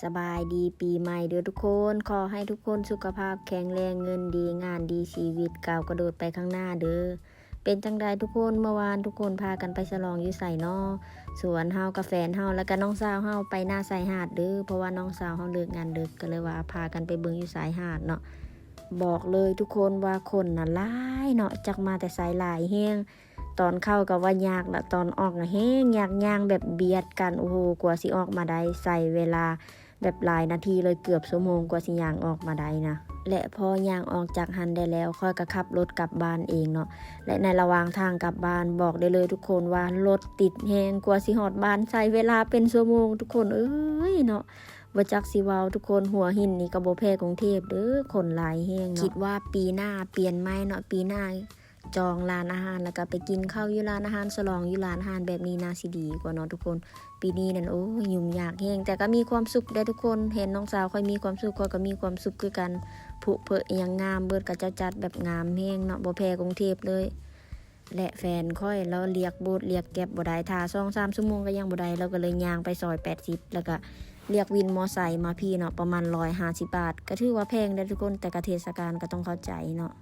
ສະບາຍດີປີໃໝ່ເດີທຸກຄົນ, ຂໍໃຫ້ທຸກຄົນສຸຂະພາບແຂງແຮງ, ເງິນດີ, ງານດີ, ຊີວິດກ້າວກະໂດດໄປຂ້າງໜ້າເດີ. ເປັນຈັ່ງໃດທຸກຄົນ, ເມື່ອວານທຸກຄົນພາກັນໄປສະຫຼອງຢູ່ໃສນໍ? ສ່ວນເຮົາກັບແຟນເຮົາ ແລ້ວກະນ້ອງສາວເຮົາໄປໜ້າຊາຍຫາດເດີ, ເພາະວ່ານ້ອງສາວເຮົາເລີກງານເດິກ ກໍເລີຍວ່າພາກັນໄປເບິ່ງຢູ່ຊາຍຫາດເນາະ. ບອກເລີຍທຸກຄົນວ່າຄົນນະຫຼາຍເນາະ, ຈັກມາແຕ່ໃສ, ຫຼາຍແຮງ. ຕອນເຂົ້າກໍວ່າຍາກລະ, ຕອນອອກນະແຮງຍາກ, ຍ່າງແບບບຽດກັນ, ໂອ້ໂຫ, ກວ່າຊິອອກມາໄດ້ ໃຊ້ເວລາແບບຫຼາຍນາທີເລີຍ, ເກືອບຊົ່ວໂມງກວ່າຊິຍ່າງອອກມາໄດ້ນະ. ແລະ ພໍຍ່າງອອກຈາກຫັ້ນໄດ້ແລ້ວ, ຂ້ອຍກໍຂັບລົດກັບບ້ານເອງເນາະ. ແລະ ໃນລະຫວ່າງທາງກັບບ້ານ, ບອກໄດ້ເລີຍທຸກຄົນວ່າລົດຕິດແຮງ, ກວ່າຊິຮອດບ້ານໃຊ້ເວລາເປັນຊົ່ວໂມງ ທຸກຄົນເອີຍເນາະ. ບໍ່ຈັກຊິເວົ້າທຸກຄົນ, ຫົວຫີນນີ້ກໍບໍ່ແພ້ກຸງເທບເດີ, ຄົນຫຼາຍແຮງເນາະ. ຄິດວ່າປີໜ້າປ່ຽນໃໝ່ເນາະ, ປີໜ້າຈອງຮ້ານອາຫານ ແລ້ວກໍໄປກິນເຂົ້າຢູ່ຮ້ານອາຫານ, ສະຫຼອງຢູ່ຮ້ານອາຫານແບບນີ້ ໜ້າຊິດີກວ່າເນາະທຸກຄົນ. ປີນີ້ນັ້ນ ໂອ້ຍ ຫຍຸ້ງຍາກແຮງ, ແຕ່ກໍມີຄວາມສຸກເດ້ທຸກຄົນ. ເຫັນນ້ອງສາວຂ້ອຍມີຄວາມສຸກ, ຂ້ອຍກໍມີຄວາມສຸກຄືກັນ. ຜຸເຜິອີ່ຫຍັງງາມເບີດ, ເຂົາເຈົ້າຈັດແບບງາມແຮງເນາະ, ບໍ່ແພ້ກຸງເທບເລີຍ. ແລະ ແຟນຂ້ອຍລາວລຽກໂບດລຽກແກັບບໍ່ໄດ້, ຖ້າສອງສາມຊົ່ວໂມງກໍຍັງບໍ່ໄດ້, ລາວກໍເລີຍຍ່າງໄປຊອຍແປດສິບ ແລ້ວກໍລຽກວິນມໍໄຊມາພີ້ເນາະ, ປະມານຮ້ອຍຫ້າສິບບາດ. ກໍຖືວ່າແພງເດ້ທຸກຄົນ, ແຕ່ກໍເທດສະການກໍຕ້ອງເຂົ້າໃຈເນາະ.